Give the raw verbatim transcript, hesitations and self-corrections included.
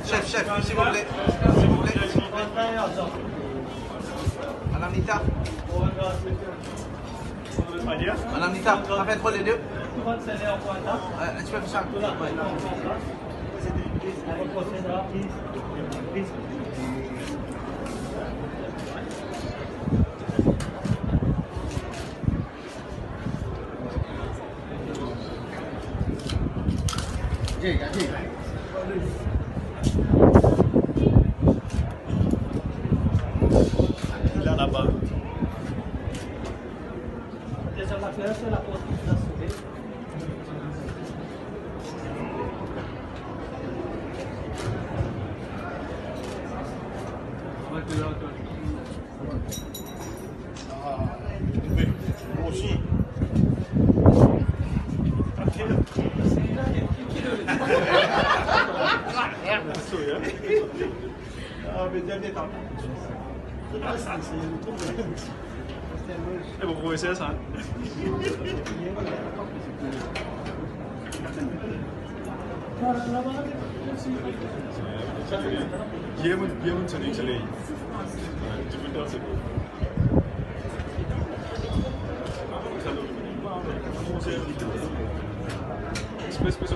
Chef, chef, s'il vous plaît, s'il vous plaît. Madame Nita. Madame Nita, ça fait trop les deux. Euh, un petit peu plus simple. Ouais. Il est là-bas. Ah, oui, moi aussi. Ah, mais bien, bien, attends. C'est pas ça, c'est le problème. E bon, profesor sa. Ye moun, ye moun soni soni. Express pe sa.